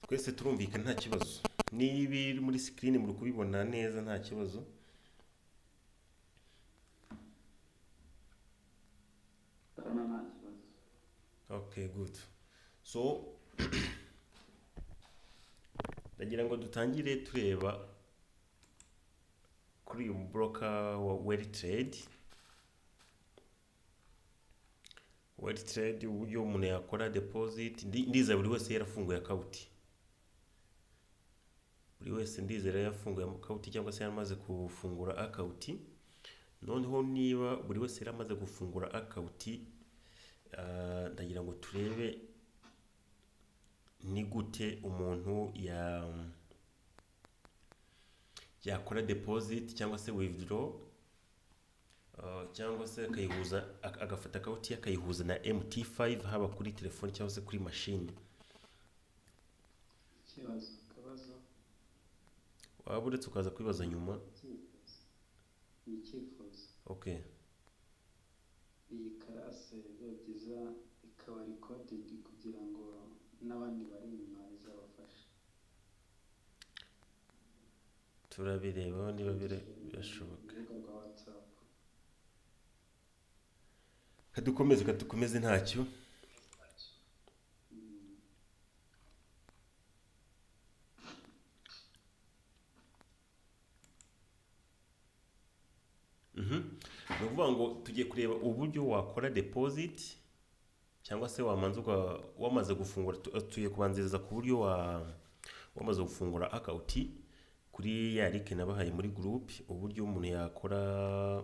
Twese turumvikana, nta kibazo? Niba iri muri screen muri kubibona neza, nta kibazo? Ndabona nta kibazo. Okay, good. So ndagira ngo dutangire tureba kuri uyu broker wa Weltrade. Weltrade, uburyo umuntu yakora deposit. Ndizera buri wese yarafunguye account, buri wese ndizera yafunguye account cyangwa se yaramaze gufungura account. Noneho niba buri wese yaramaze gufungura account, ndagira ngo turebe ni gute umuntu yakora deposit cyangwa se withdraw, cyangwa se akayihuza, agafata account ye akayihuza na MT5, haba kuri telefone cyangwa se kuri machine. Ikibazo, akabazo. Waba uretse ukaza kwibaza nyuma. Icyifuzo, ni icyifuzo. Okay. Iyi class biba byiza ikaba recorded kugira ngo n'abandi bari inyuma izabafashe. Turabireba niba birashoboka. Urubuga rwa WhatsApp. Kadukomeze ntacyo. Ni ukuvuga ngo tugiye kureba uburyo wakora deposit cyangwa se wamanza wamaze gufungura. Tugiye kubanziriza ku buryo wamaze gufungura account kuri ya link nabahaye muri group, uburyo umuntu yakora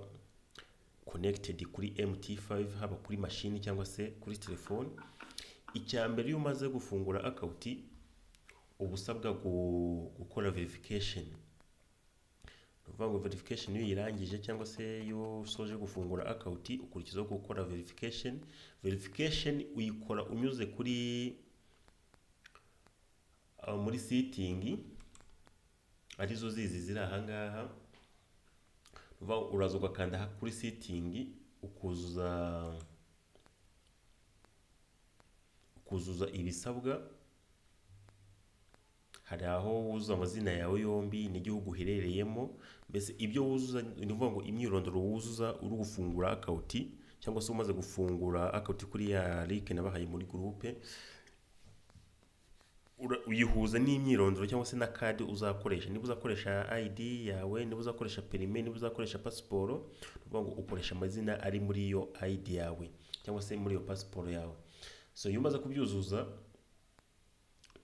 connected kuri MT5, haba kuri machine cyangwa se kuri telefone. Icya mbere, iyo umaze gufungura account, uba usabwa gukora verification. Ni ukuvuga ngo verification iyo uyirangije cyangwa se iyo usoje gufungura account, ukurikizaho gukora verification. Verification uyikora unyuze kuri muri setting, arizo zizi ziri aha ngaha. Ni ukuvuga ngo uraza ugakanda aha kuri setting, ukuzuza ibisabwa. Hari aho wuzuza amazina yawe yombi n'igihugu uherereyemo, mbese ibyo wuzuza, ni ukuvuga ngo imyirondoro wuzuza uri gufungura account cyangwa se umaze gufungura account kuri ya link nabahaye muri groupe, uyihuza n'imyirondoro cyangwa se na card uzakoresha. Niba uzakoresha ID yawe, niba uzakoresha permis, niba uzakoresha pasiporo, ni ukuvuga ngo ukoresha amazina ari muri iyo ID yawe cyangwa se muri iyo pasiporo yawe. So iyo umaze kubyuzuza,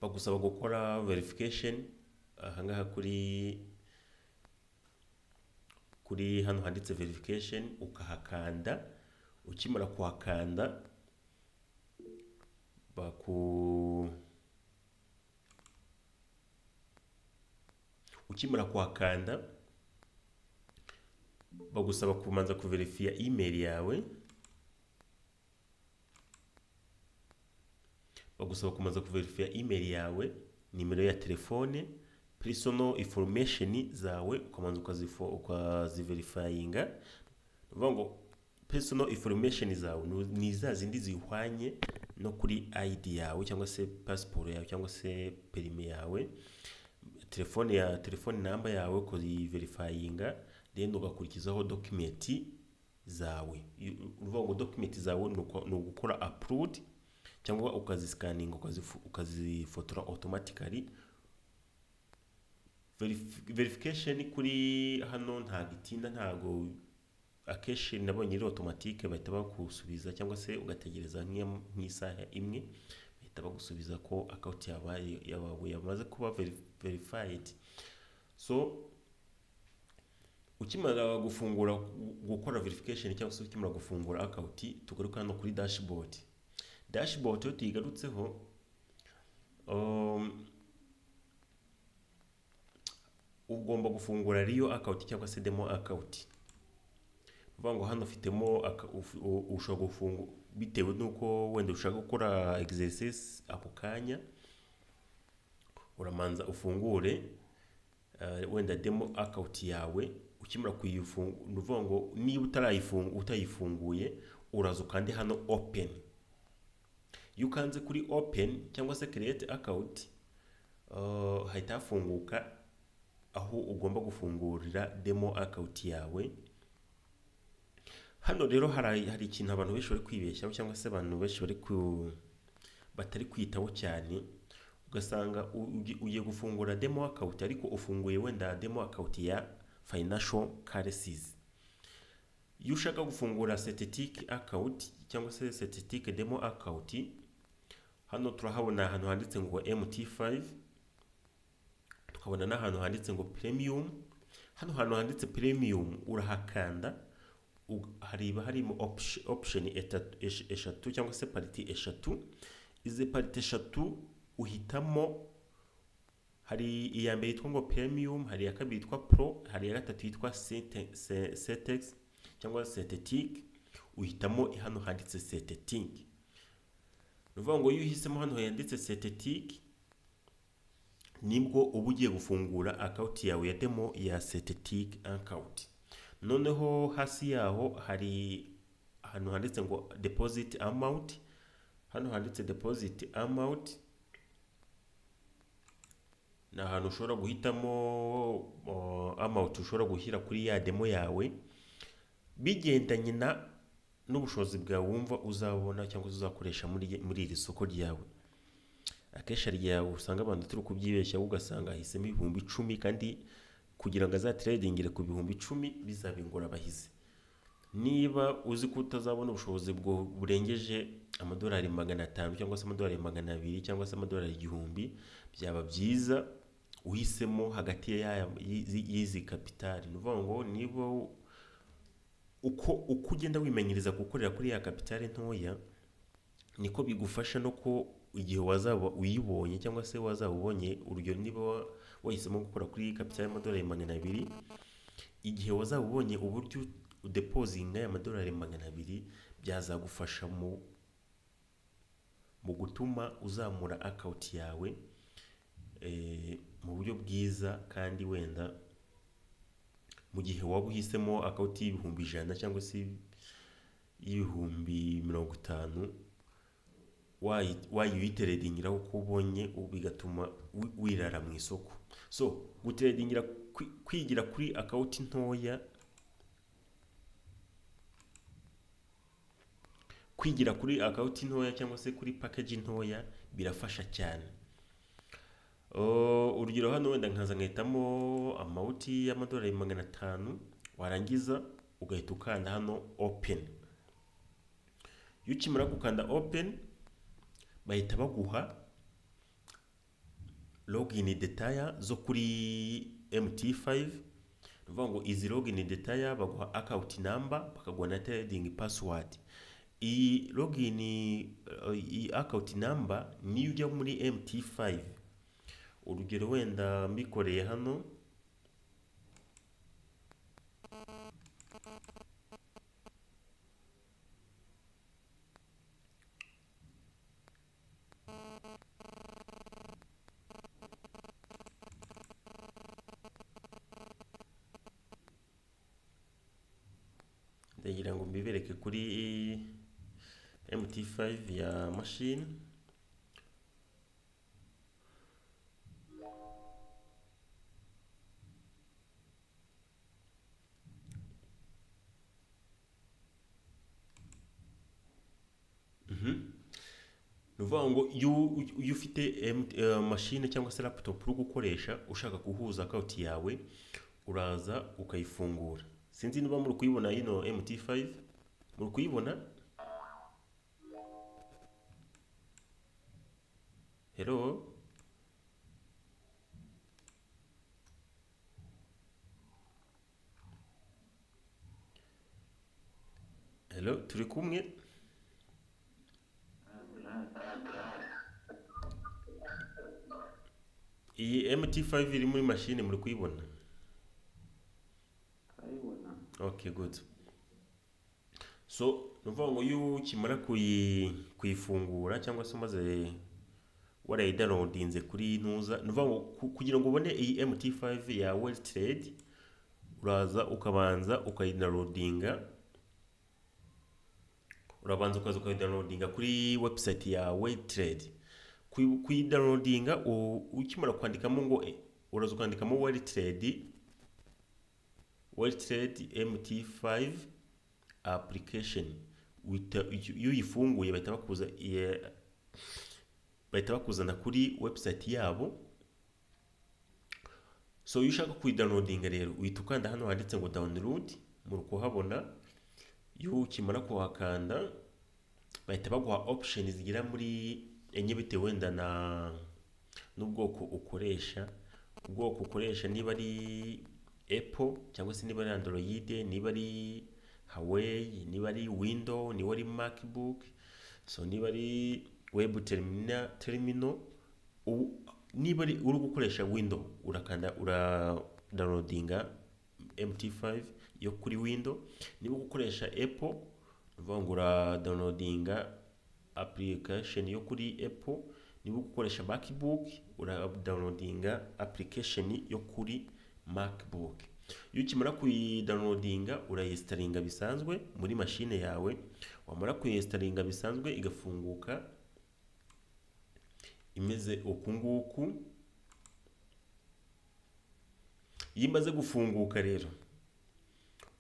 bagusaba gukora verification ahangaha kuri hano handitse verification, ukahakanda. Ukimara kuhakanda, baku ukimara kuhakanda bagusaba kubanza kuverifiya email yawe, bagusaba kubanza kuverifiya email yawe, nimero ya telefone, personal information zawe, ukabanza ukaziverifyinga. Ni ukuvuga ngo personal information zawe ni za zindi zihwanye no kuri ID yawe cyangwa se passport yawe cyangwa se permis yawe, telefone ya telefone number yawe ukaziverifyinga, then ugakurikizaho document zawe. Uvuga ngo document zawe ni ugukora upload cyangwa ukaziscanninga, ukazifotora automatically. Verification kuri hano ntabwo itinda, ntabwo, akenshi nabonye iri automatique, bahita bakusubiza cyangwa se ugategereza nk'isaha imwe, bahita bagusubiza ko account yawe yamaze kuba verified. So ukimara gufungura, gukora verification cyangwa se ukimara gufungura account, tugaruka hano kuri dashboard. Dashboard iyo tuyigarutseho, ugomba gufungura real account cyangwa se demo account. Uvuga ngo hano ufitemo ushobora gufunga bitewe n'uko wenda ushaka gukora exercice ako kanya, uramanza ufungure wenda demo account yawe. Ukimara kuyifungura, ni ukuvuga ngo niba utayifunguye, uraza ukande hano open. Iyo ukanze kuri open cyangwa se create account. Hahita hafunguka aho ugomba gufungurira demo account yawe. Hano rero hari ikintu abantu benshi bari kwibeshyaho, cyangwa se abantu benshi batari kwitaho cyane. Ugasanga ugiye gufungura demo account, ariko ufunguye wenda demo account ya financial currencies. Iyo ushaka gufungura synthetic account cyangwa se synthetic demo account, hano turahabona ahantu handitse ngo MT5, tukabona n'ahantu handitse ngo premium. Hano hantu handitse premium urahakanda, hariba harimo option eshatu cyangwa se partie eshatu. Izi partie eshatu uhitamo, hari iya mbere yitwa ngo premium, hari iya kabiri yitwa pro, hari iya gatatu yitwa synthex cyangwa synthetic. Uhitamo hano handitse synthetic. Ni ukuvuga ngo iyo uhisemo hano handitse synthetic, nibwo uba ugiye gufungura account yawe ya demo ya synthetic account. Noneho hasi yaho hari ahantu handitse ngo deposit amount. Hano handitse deposit amount ni ahantu ushobora guhitamo amount ushobora gushyira kuri ya demo yawe, bigendanye na n'ubushobozi bwawe wumva uzabona cyangwa se uzakoresha muri iri soko ryawe. Akenshi hari igihe usanga abantu turi kubyibeshyaho, ugasanga ahisemo 10,000, kandi kugira ngo azatradingire ku 10,000 bizaba ingorabahizi. Niba uzi ko utazabona ubushobozi burengeje amadolari 500 cyangwa se amadolari 200 cyangwa se amadolari 1000, byaba byiza uhisemo hagati y'izi kapitali. Ni ukuvuga ngo niba uko ugenda wimenyereza gukorera kuri ya kapitali ntoya, niko bigufasha no ko igihe wazaba uyibonye cyangwa se wazaba ubonye urugero, niba wahisemo gukora kuri kapitali y'amadolari 200, igihe wazaba ubonye uburyo udepozinga aya madolari 200, byazagufasha mu gutuma uzamura account yawe mu buryo bwiza. Kandi wenda mu gihe waba uhisemo account y'ibihumbi 100 cyangwa se y'ibihumbi 50, wayitradingiraho uko ubonye, bigatuma wirara mu isoko. So gutradingira, kwigira kuri account ntoya, kwigira kuri account ntoya cyangwa se kuri package ntoya birafasha cyane. Urugero hano wenda nkaza nkahitamo amount y'amadolari 500, warangiza ugahita ukanda hano open. Iyo ukimara gukanda open, bahita baguha login detail zo kuri MT5. Ni ukuvuga ngo izi login detail baguha account number, bakaguha na trading password. Iyi login, iyi account number niyo ujya muri MT5. Urugero wenda mbikoreye hano, ndagira ngo mbibereke kuri MT5 ya machine. Ni ukuvuga ngo iyo ufite machine cyangwa se laptop uri gukoresha ushaka guhuza account yawe, uraza ukayifungura. Sinzi niba muri kuyibona ino MT5, muri kuyibona? Hello? Hello, turi kumwe? Iyi MT5 iri muri machine muri kuyibona? Turayibona. Okay, good. So, ni ukuvuga ngo iyo ukimara kuyifungura cyangwa se umaze warayidownloadinze kuri ntuza, ni ukuvuga ngo kugira ngo ubone iyi MT5 ya Weltrade, uraza ukabanza ukayidownloadinga, urabanza ukaza ukayidownloadinga kuri website ya Weltrade. Kuyidownloadinga ukimara kwandikamo ngo uraza ukandikamo Weltrade MT5 application. Iyo uyifunguye bahita bakuzana kuri website yabo. So iyo ushaka kuyidownloadinga rero, uhita ukanda hano handitse ngo download, muri kuhabona. Iyo ukimara kuhakanda, bahita baguha option zigera muri enye, bitewe wenda na n'ubwoko ukoresha, niba ari Apple cyangwa se niba ari Android, niba ari Huawei, niba ari Windows, niba ari MacBook, so niba ari web terminal. Ubu niba ari uri gukoresha Windows, urakanda ura downloadinga MT5 yo kuri Windows. Niba uri gukoresha Apple, ni ukuvuga ngo ura downloadinga application yo kuri Apple. Niba uri gukoresha MacBook, ura downloadinga application yo kuri MacBook. Iyo ukimara kuyidownloadinga, urayinstallinga bisanzwe muri mashine yawe. Wamara kuyinstallinga bisanzwe, igafunguka imeze uku nguku. Iyo imaze gufunguka rero,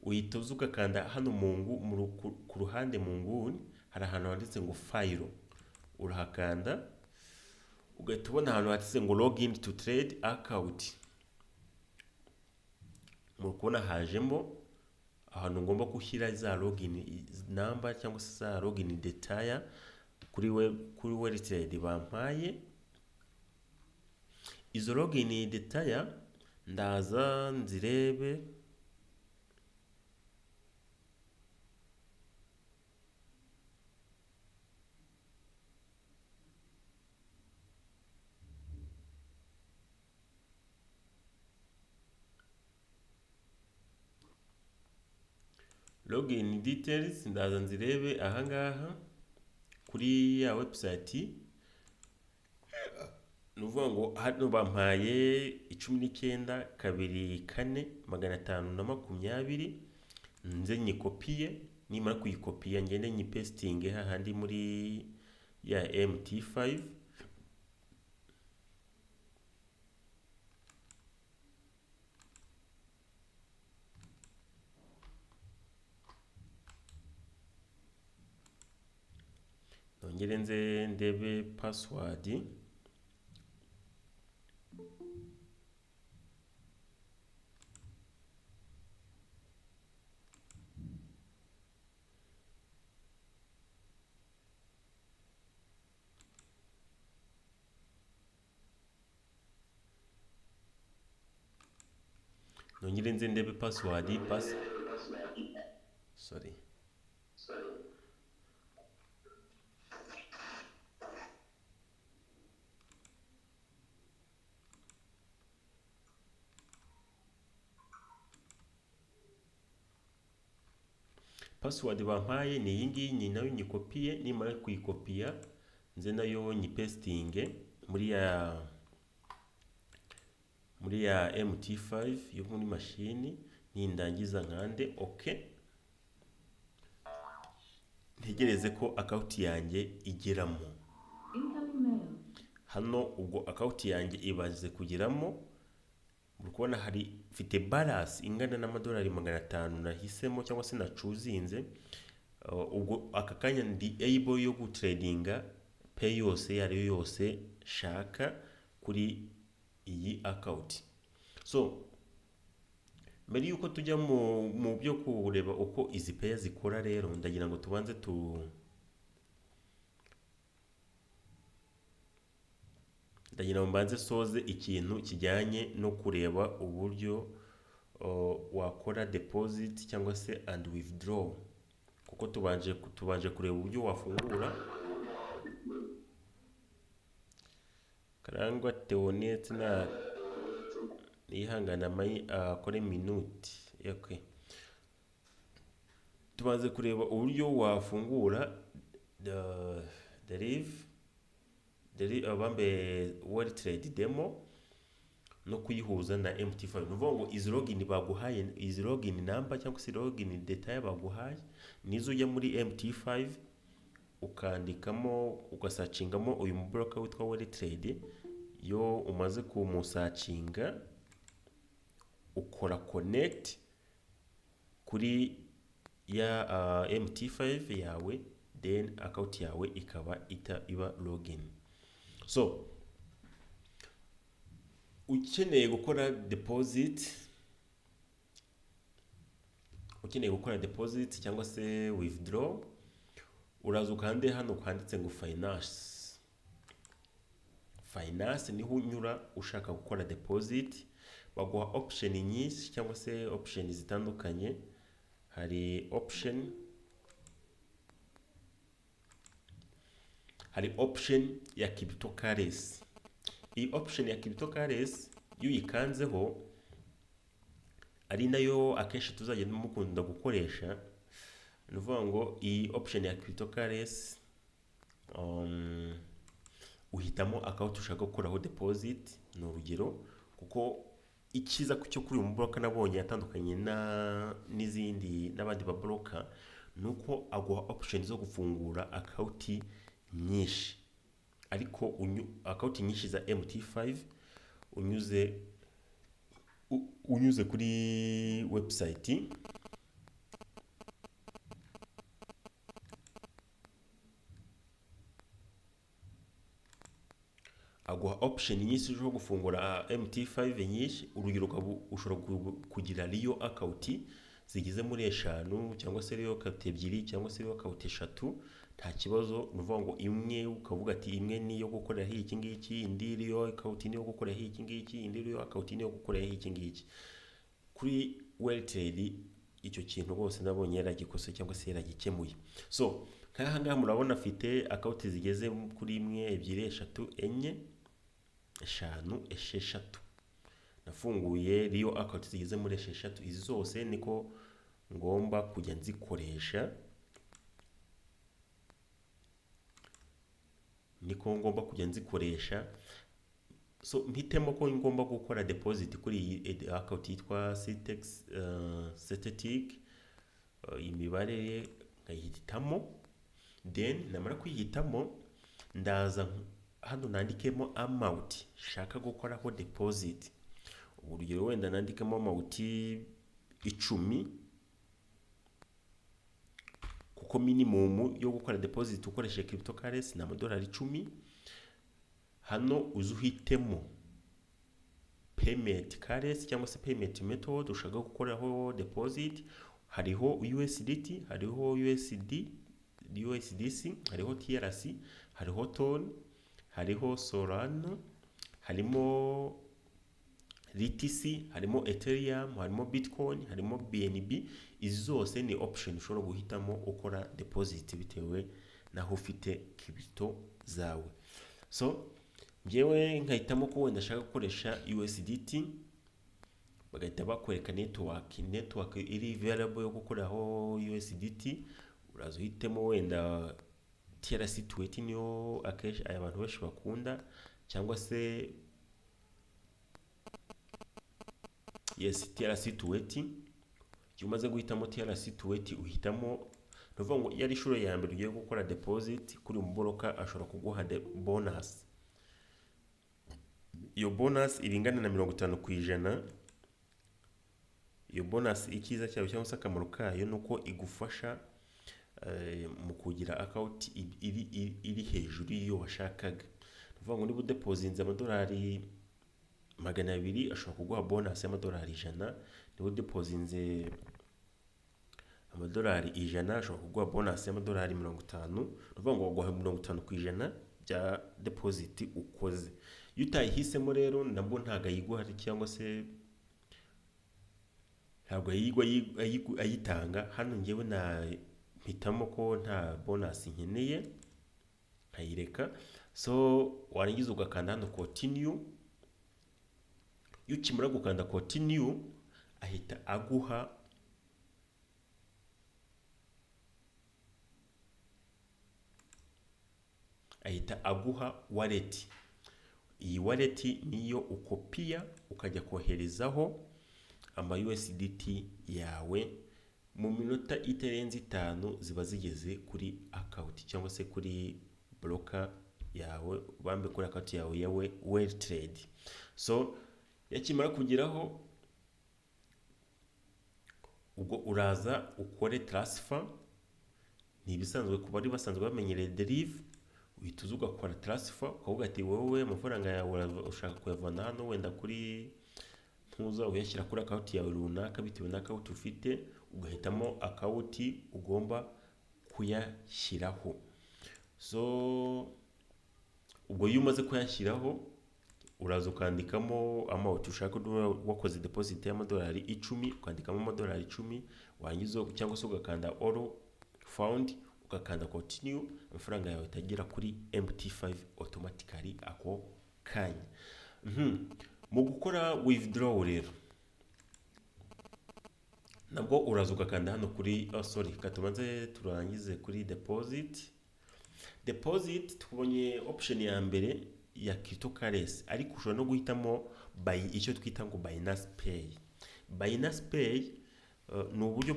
uhita uza ugakanda hano mu ngu mu ru- ku ku ruhande mu nguni, hari ahantu handitse ngo file. Urahakanda, ugahita ubona ahantu handitse ngo login to trade account. Muri kubona hajemo ahantu ngomba gushyira za login number cyangwa se za login detail kuri Weltrade bampaye. Izo login detail ndaza nzirebe. Login details ndaza nzirebe ahangaha kuri ya website. Ni ukuvuga ngo hano bampaye 19 2 4 520. Nze nyikopiye. Nimara kuyikopiya, ngende nyipastinge hahandi muri ya MT5. Nongere nze ndebe password. Nongere nze ndebe password, pass, sorry. Password bampaye ni iyi ngiyi, ni nayo nyikopiye. Nimara kuyikopiya, nze nayo nyipastinge muri ya MT5 yo muri mashini. Nindangiza nkande OK, ntegereze ko account yanjye igeramo. Incoming mail. Hano ubwo account yanjye ibaze kugeramo. Muri kubona hari mfite balance ingana n'amadolari 500 nahisemo cyangwa se nachoosinze. Ubwo aka kanya ndi able yo gutradinga pair yose, iyo ariyo yose shaka kuri iyi account. So mbere yuko tujya mu byo kureba uko izi pair zikora rero, ndagira ngo tubanze tu ndagira ngo mbanze soze ikintu kijyanye no kureba uburyo wakora deposit cyangwa se and withdraw, kuko tubanje kureba uburyo wafungura. Karangwa Theonete na nihangana amayi akore minute. Okay. Tubanze kureba uburyo wafungura the Deriv abambe Weltrade demo no kuyihuza na MT5. Ni ukuvuga ngo izi login baguhaye, izi login number cyangwa se login detail baguhaye, nizo ujya muri MT5. Ukandikamo, ugasearchingamo uyu mubroker witwa Weltrade. Iyo umaze kumusearchinga, ukora connect kuri ya MT5 yawe, then account yawe ikaba ita iba login. So ukeneye gukora deposit, ukeneye gukora deposit cyangwa se withdraw, uraza ukande hano kwanditse ngo finance. Finance niho unyura ushaka gukora deposit. Baguha option nyinshi cyangwa se option zitandukanye. Hari option ya cryptocurrency. Iyi option ya cryptocurrency iyo uyikanzeho, ari nayo akenshi tuzajya mukunda gukoresha, ni ukuvuga ngo iyi option ya cryptocurrency, uhitamo account ushaka gukoraho deposit. Ni urugero, kuko icyiza cyo kuri uyu mubroker nabonye yatandukanye na n'izindi n'abandi babroker ni uko aguha option zo gufungura account nyinshi, ariko account nyinshi za MT5 unyuze kuri website. Aguha option nyinshi zo gufungura MT5 nyinshi. Urugero, ukaba ushobora kugira real account zigeze muri eshanu, cyangwa se real account ebyiri, cyangwa se real account eshatu, nta kibazo. Ni ukuvuga ngo imwe ukavuga ati imwe niyo gukoreraho iki ngiki, indi real account niyo gukoreraho iki ngiki, indi real account niyo gukoreraho iki ngiki. Kuri Weltrade icyo kintu rwose nabonye yaragikose cyangwa se yaragikemuye. So nk'aha ngaha murabona afite account zigeze kuri imwe, ebyiri, eshatu, enye, eshanu, esheshatu. Nafunguye real account zigeze muri esheshatu. Izi zose niko ngomba kujya nzikoresha, niko ngomba kujya nzikoresha. So mpitemo ko ngomba gukora deposit kuri iyi account yitwa Citex, Synthetic. Imibare nkayihitamo, then namara kuyihitamo ndaza hano nandikemo amount shaka gukoraho deposit. Urugero, wenda nandikemo amount 10, kuko minimum yo gukora deposit ukoresheje cryptocurrency ni amadolari 10. Hano uze uhitemo payment currency cyangwa se payment method ushaka gukoraho deposit. Hariho USDT, hariho USD, USDC, hariho TRC, hariho TON, hariho Solana, harimo LTC, harimo Ethereum, harimo Bitcoin, harimo BNB. Izi zose ni option ushobora guhitamo ukora deposit bitewe naho ufite crypto zawe. So njyewe nkahitamo ko wenda ashaka gukoresha USDT, bagahita bakwereka network iri available yo gukoraho USDT. Uraza uhitemo wenda TRC20, niyo akenshi aya bantu benshi bakunda, cyangwa se yes, TRC20. Iyo umaze guhitamo TRC20, uhitamo, ni ukuvuga ngo iyo ari inshuro ya mbere ugiye gukora deposit kuri uyu mubroker, ashobora kuguha bonus. Iyo bonus iba ingana na 50%. Iyo bonus, icyiza cyayo cyangwa se akamaro kayo, ni uko igufasha mu kugira account iri hejuru y'iyo washakaga. Ni ukuvuga ngo niba udeposinze amadolari 200, ashobora kuguha bonus y'amadolari 100. Niba udeposinze amadolari 100, ashobora kuguha bonus y'amadolari 50. Ni ukuvuga ngo baguha 50% bya deposit ukoze. Iyo utayihisemo rero, nabwo ntabwo ayiguha, cyangwa se ntabwo ayigwa ayitanga. Hano ngewe na mpitamo ko nta bonus nkeneye, nkayireka. So warangiza ugakanda hano continue. Iyo ukimara gukanda continue, ahita aguha wallet. Iyi wallet niyo ukopiya ukajya koherezaho ama USDT yawe. Mu minota itarenze 5 ziba zigeze kuri account cyangwa se kuri broker yawe, bambe kuri account yawe ya Weltrade. So yakimara kugeraho, ubwo uraza ukore transfer. Ni ibisanzwe ku bari basanzwe bamenyereye Deriv. Uhita uza ugakora transfer, ukavuga ati wowe amafaranga yawe ushaka kuyavana hano wenda kuri ntuza, uyashyira kuri account yawe runaka bitewe na account ufite, ugahitamo account ugomba kuyashyiraho. So ubwo iyo umaze kuyashyiraho, uraza ukandikamo amount ushaka. Niba wakoze deposit y'amadolari 10, ukandikamo amadolari 10, warangiza cyangwa se ugakanda all fund, ugakanda continue, amafaranga yawe atagera kuri MT5 automatically ako kanya. Mu gukora withdraw rero nabwo uraza ugakanda hano kuri, oh, sorry, katubanze turangize kuri deposit. Deposit tubonye option ya mbere ya cryptocurrency, ariko ushobora no guhitamo by icyo twita ngo Binance Pay. Binance Pay ni uburyo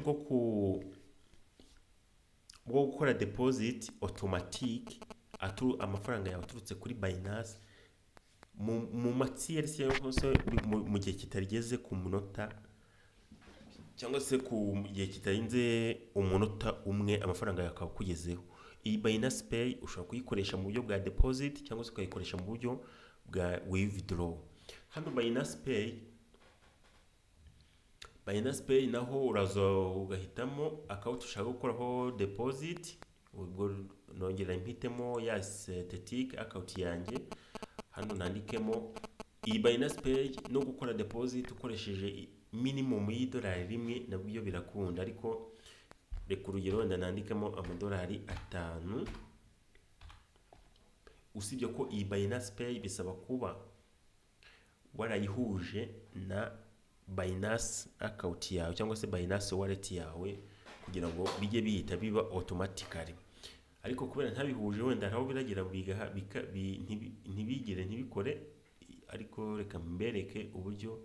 bwo gukora deposit automatic amafaranga yawe aturutse kuri Binance mu matsiyeri cyangwa se mu gihe kitageze ku munota cyangwa se ku gihe kitarenze umunota umwe, amafaranga yawe akaba akugezeho. Iyi Binance Pay ushobora kuyikoresha mu buryo bwa deposit cyangwa se ukayikoresha mu buryo bwa withdraw. Hano Binance Pay naho uraza ugahitamo account ushaka gukoraho deposit. Ubwo nongera mpitemo ya synthetic account yanjye, hano nandikemo iyi Binance Pay. No gukora deposit ukoresheje minimum y'idolari 1 nabwo birakunda, ariko reka urugero wenda nandikemo amadolari 5. Usibye ko iyi Binance Pay bisaba kuba warayihuje na Binance account yawe cyangwa se Binance wallet yawe kugira ngo bijye bihita biba automatically, ariko kubera ntabihuje wenda hari aho biragera ntibigire ntibikore. Ariko reka mbereke uburyo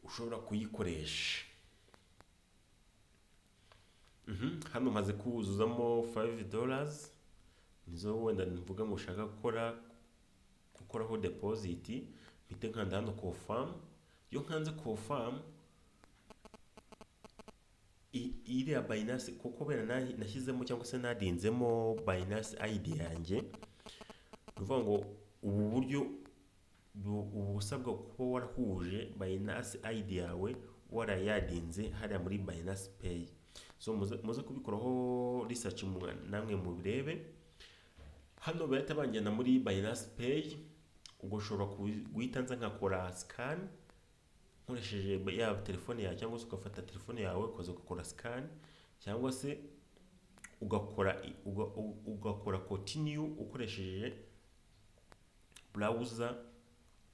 ushobora kuyikoresha. Hano maze kuzuzamo $5, nizo wenda mvuga ngo ushaka gukoraho deposit. Mpite nkanda hano confirm. Iyo nkanze confirm, iriya Binance, kuko kubera nashyizemo cyangwa se nadinzemo Binance ID yanjye, ni ukuvuga ngo ubu buryo uba usabwa kuba warahuje Binance ID yawe, warayadinze hariya muri Binance Pay. So muze kubikoraho research namwe mubirebe. Hano bahita banjyana muri Binance Pay. Ubwo ushobora guhita nza nkakora scan nkoresheje ya telefone yawe, cyangwa se ugafata telefone yawe ukaza ugakora scan, cyangwa se ugakora continue ukoresheje browser,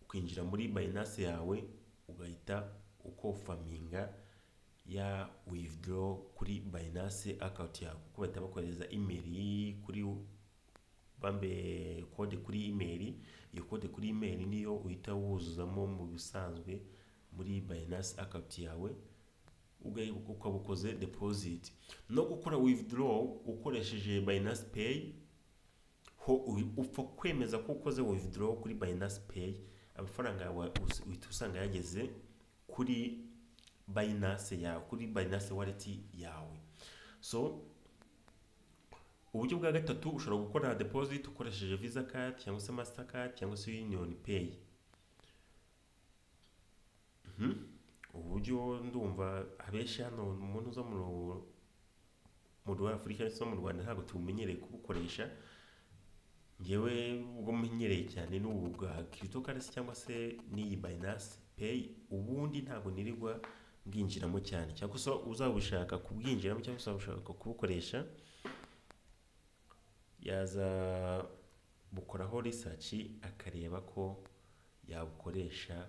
ukinjira muri Binance yawe, ugahita uconfirminga ya withdraw kuri Binance account yawe, kuko bahita bakohereza email kuri bambe code kuri email. Iyo code kuri email niyo uhita wuzuzamo mu bisanzwe muri Binance account yawe, ukaba ukoze deposit. No gukora withdraw ukoresheje Binance Pay ho, upfa kwemeza ko ukoze withdraw kuri Binance Pay, amafaranga yawe uhita usanga yageze kuri Binance yawe, kuri Binance wallet yawe. So uburyo bwa gatatu, ushobora gukora deposit ukoresheje Visa card cyangwa se Mastercard cyangwa se Union Pay. Uburyo ndumva abenshi hano umuntu uza mu Afurika cyangwa se mu Rwanda ntabwo tubumenyereye kubukoresha. Ngewe ubwo menyereye cyane ni ubu bwa cryptocurrency cyangwa se n'iyi Binance Pay. Ubundi ntabwo nirirwa bwinjiramo cyane, cyangwa se uzaba kubwinjiramo cyangwa se uzaba ushaka kubukoresha, yaza bukoraho research akareba ko yabukoresha,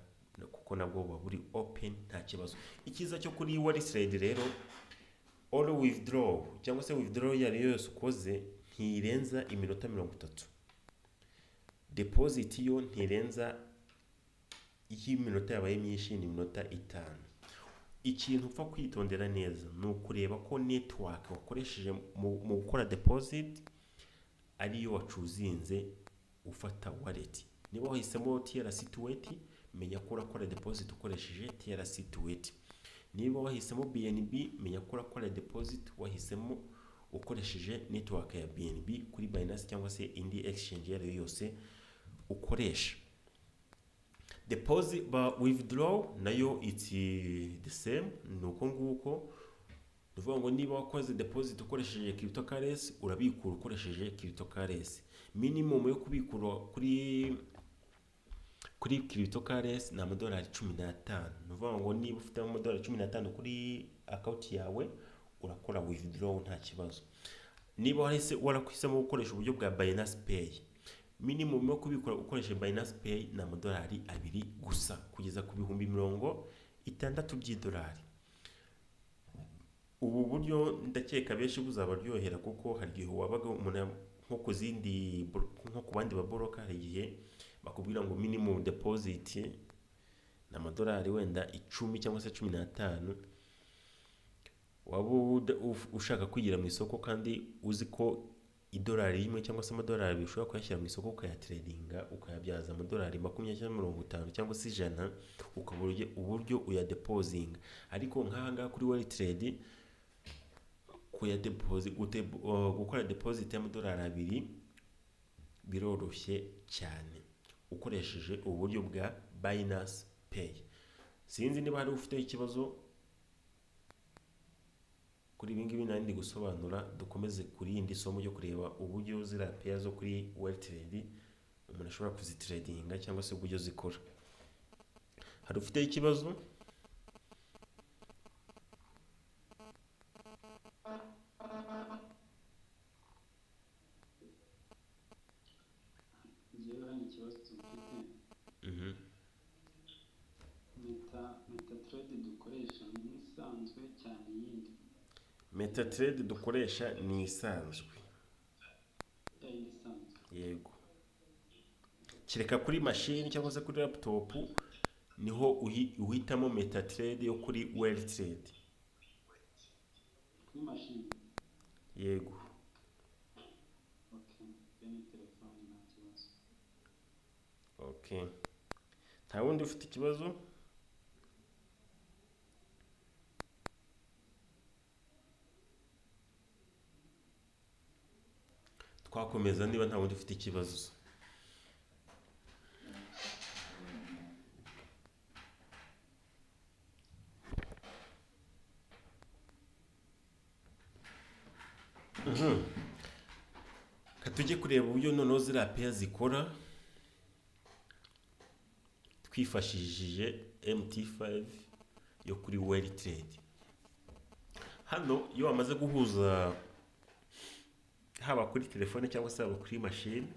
kuko nabwo buba buri open, nta kibazo. Icyiza cyo kuri Weltrade rero, all withdraw cyangwa se withdraw iyo ari yo yose ukoze ntirenza iminota 30. Deposit yo ntirenza, iyo iminota yabaye myinshi ni iminota 5. Ikintu upfa kwitondera neza ni ukureba ko network wakoresheje mu gukora deposit ariyo wachoosinze ufata wallet. Niba wahisemo TRC20, menya ko urakora deposit ukoresheje TRC20. Niba wahisemo BNB, menya ko urakora deposit wahisemo ukoresheje network ya BNB kuri Binance cyangwa se indi exchange iyo ari yo yose ukoresha. Deposit ba withdraw nayo it's the same, ni uko nguko. Ni ukuvuga ngo niba wakoze deposit ukoresheje cryptocurrency, urabikura ukoresheje cryptocurrency. Minimum yo kubikura kuri cryptocurrency ni amadolari 15. Ni ukuvuga ngo niba ufite amadolari 15 kuri account yawe, urakora withdraw nta kibazo. Niba wahise warahisemo gukoresha uburyo bwa Binance Pay, minimum yo kubikora ukoresheje Binance Pay ni amadolari 2 gusa kugeza ku 60,000 by'idolari. Ubu buryo ndakeka benshi buzabaryohera, kuko hari igihe wabaga umuntu nko ku zindi, nko ku bandi babroker, hari igihe bakubwira ngo minimum deposit ni amadolari wenda 10 cyangwa se 15. Waba ushaka kwigira mu isoko kandi uzi ko idolari rimwe cyangwa se amadolari 2 ushobora kuyashyira mu isoko ukayatradinga, ukayabyaza amadolari 20 cyangwa 50 cyangwa se 100, ukabura uburyo uyadeposinga. Ariko nk'aha ngaha kuri Weltrade, gukora deposit y'amadolari 2 biroroshye cyane ukoresheje uburyo bwa Binance Pay. Sinzi niba hari ufite ikibazo kuri ibi ngibi nari ndi gusobanura. Dukomeze kuri indi somo ryo kureba uburyo ziriya pair zo kuri Weltrade umuntu ashobora kuzitradinga cyangwa se uburyo zikora. Hari ufite ikibazo? Njyewe hano ikibazo mfite, MetaTrader dukoresha ni isanzwe cyane iyindi? MetaTrader dukoresha ni isanzwe. Ya yindi isanzwe? Yego, kereka kuri mashini cyangwa se kuri laptop niho uhitamo MetaTrader yo kuri Weltrade. Kuri mashini? Yego. Okay, bene telefone nta kibazo. Okay, nta wundi ufite ikibazo? Twakomeza niba nta wundi ufite ikibazo. Ka tujye kureba uburyo noneho ziriya pair zikora twifashishije MT5 yo kuri Weltrade. Hano iyo wamaze guhuza, haba kuri telefone cyangwa se haba kuri mashini,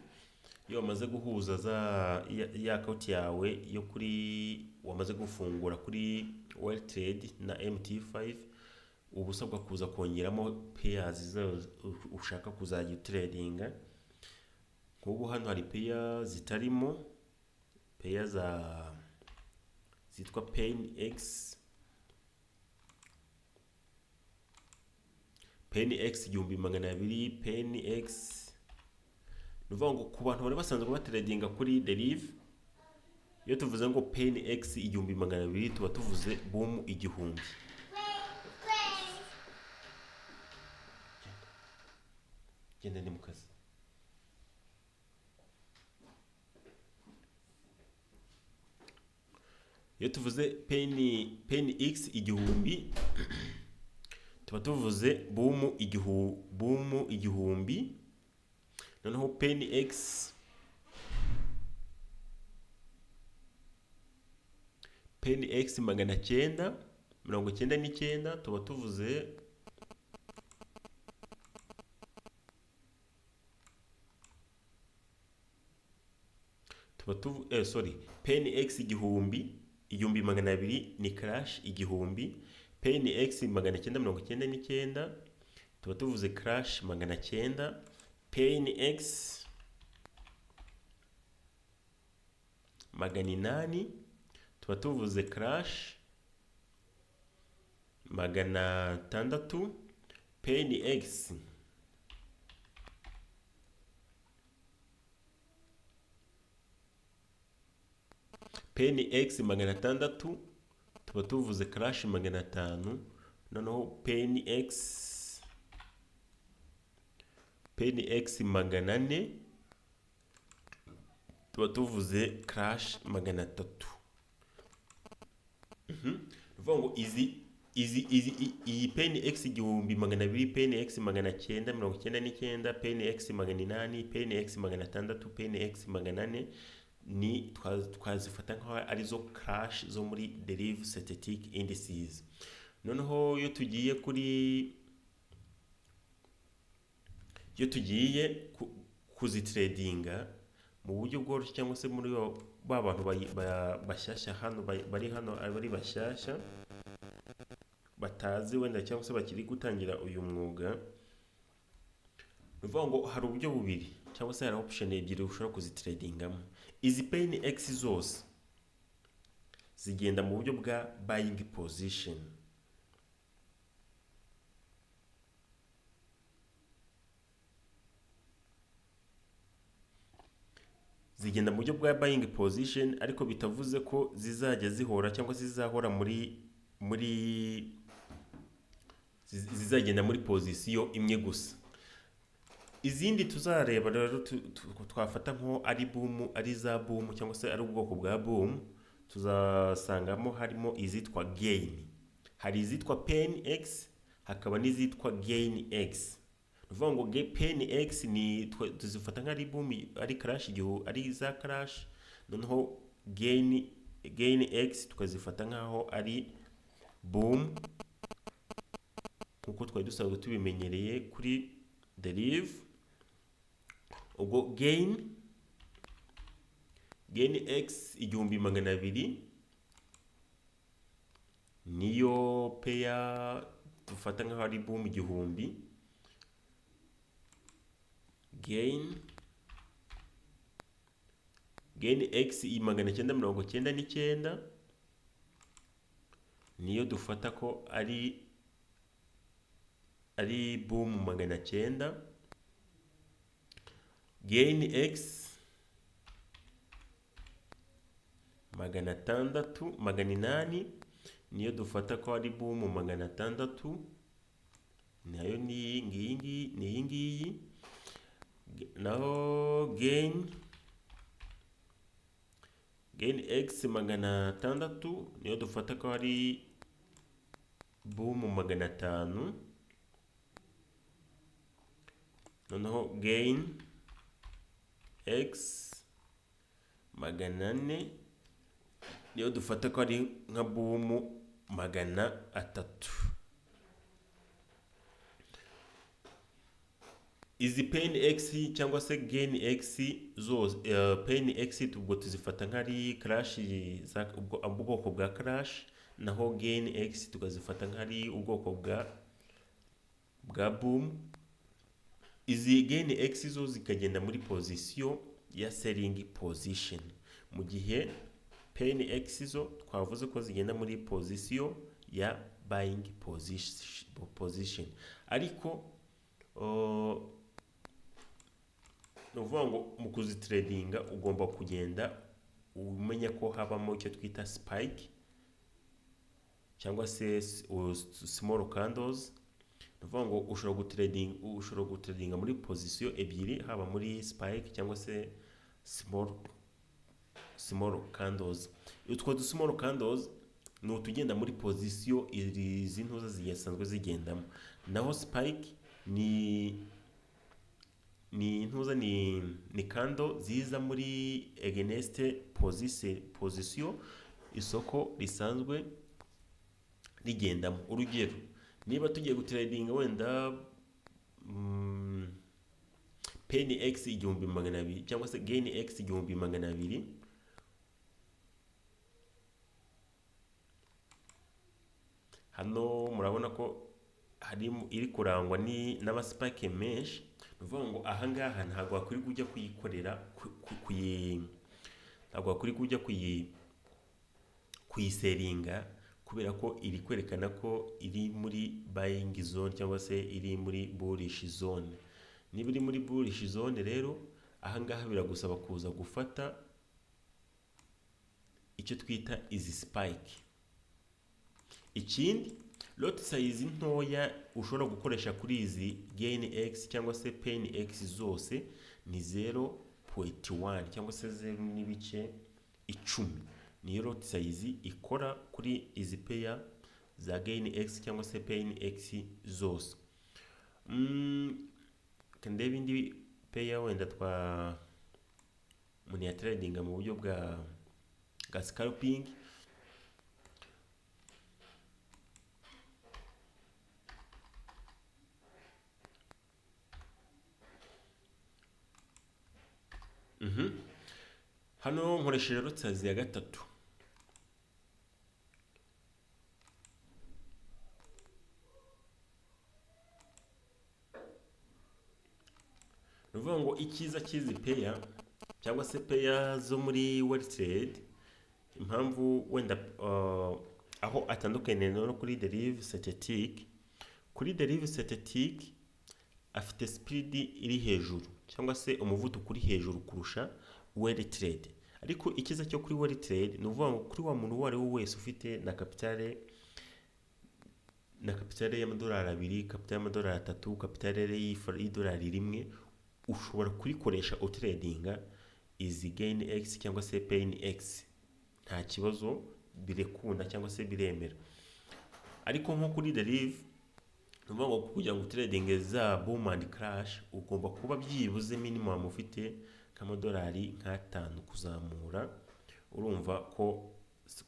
iyo wamaze guhuza za ya account yawe yo kuri wamaze gufungura kuri Weltrade na MT5, uba usabwa kuza kongeramo pairs zazo ushaka kuzajya utradinga. Nk'ubu hano hari pair zitarimo, pair za zitwa Pain X, Pain X 1200, Pain X. Ni ukuvuga ngo ku bantu bari basanzwe batradinga kuri Deriv, iyo tuvuze ngo Pain X 1200 tuba tuvuze boom 1000. Genda, ndi mu kazi. Iyo tuvuze Pain X 1000 tuba tuvuze boom 1000. Noneho Pain X, Pain X 999 tuba tuvuze tuba tuvu sorry, Pain X 1000, 1200 ni crash 1000. Pain X 999 tuba tuvuze crash 900. Pain X 800 tuba tuvuze crash. 600, Pain X Pain X 600, tuba tuvuze crash 500. Noneho Pain X 400, tuba tuvuze crash 300. Ni ukuvuga ngo izi iyi Pain X 1200, Pain X 999, Pain X 800, Pain X 600, Pain X 400 ni twazifata nk'aho arizo crash zo muri Deriv synthetic indices. Noneho iyo tugiye kuzitradinga mu buryo bworoshye, cyangwa se muri ba bantu bashyashya hano, bari hano ari bashyashya, batazi wenda cyangwa se bakiri gutangira uyu mwuga, ni ukuvuga ngo hari uburyo bubiri cyangwa se hari option ebyiri ushobora kuzitradingamo. Izi Pain X zose zigenda mu buryo bwa buying position. Zigenda mu buryo bwa buying position, ariko bitavuze ko zizajya zihora cyangwa se zizahora muri zizagenda muri position imwe gusa. Izindi tuzareba rero twafata nko ari boom, ari za boom cyangwa se ari ubwoko bwa boom, tuzasangamo harimo izitwa gain. Hari izitwa Pain X, hakaba n'izitwa Gain X. Ni ukuvuga ngo Pain X ni tuzifata nk'ari boom, ari crash, igihe ari za crash. Noneho Gain X tukazifata nk'aho ari boom, nk'uko twari dusanzwe tubimenyereye kuri Deriv. Ubwo Gain X 1200 niyo pair dufata nk'aho ari boom 1000. Gain X 999 niyo dufata ko ari boom 900. Gain X 600, 800 niyo dufata ko ari boom 600, nayo ni iyi ngiyi, ni iyi ngiyi. Naho Gain X 600 niyo dufata ko ari boom 500. Noneho Gain X 400 niyo dufata ko ari nka boom 300. Izi Pain X cyangwa se Gain X zose, Pain X ubwo tuzifata nk'ari crash za ubwoko bwa crash, naho Gain X tukazifata nk'ari ubwoko bwa boom. Izi Gain X zo zikagenda muri position ya selling position, mu gihe Pain X zo twavuze ko zigenda muri position ya buying position. Ariko ni ukuvuga ngo mu kuzitradinga ugomba kugenda umenya ko habamo icyo twita spike cyangwa se small candles. Ni ukuvuga ngo ushobora gutradinga muri position ebyiri, haba muri spike cyangwa se small candles. Utwo du small candles ni utugenda muri position izi ntuza zisanzwe zigendamo, naho spike ni intuza, ni candle ziza muri against position isoko risanzwe rigendamo. Urugero, niba tugiye gutradinga wenda Pain X 1200 cyangwa se Gain X 1200, hano murabona ko harimo iri kurangwa ni n'amaspike menshi. Ni ukuvuga ngo ahangaha ntabwo wakwirirwa ujya kuyikorera ntabwo wakwirirwa ujya kuyisellinga, kubera ko Kubera ko iri kwerekana ko iri muri buying zone cyangwa se iri muri bullish zone. Niba iri muri bullish zone rero, ahangaha biragusaba kuza gufata icyo twita izi spike. Ikindi, lot size ntoya ushobora gukoresha kuri izi gain x cyangwa se pain x zose ni 0.1 cyangwa se 0.10, niyo lot size ikora kuri izi pair za gain x cyangwa se pain x zose. Ndebe indi pair wenda twa umuntu ya trading mu buryo bwa scalping. Hano nkoresheje lot size ya 3. Ni ukuvuga ngo icyiza cy'izi pair cyangwa se pair zo muri Weltrade, impamvu wenda aho atandukanye no kuri Deriv synthetic, kuri Deriv synthetic afite speed iri hejuru cyangwa se umuvuduko uri hejuru kurusha Weltrade. Ariko icyiza cyo kuri Weltrade ni ukuvuga ngo kuri wa muntu uwo ari we wese ufite na capital y'amadolari 2, capital y'amadolari 3, capital y'idolari 1, ushobora kurikoresha utradinga izi gain x cyangwa se pain x, nta kibazo, birekunda cyangwa se biremera. Ariko nko kuri Deriv, ni ukuvuga ngo kugira ngo utradinge za boom and crash ugomba kuba byibuze minimum ufite nk'amadolari nk'atanu kuzamura. Urumva ko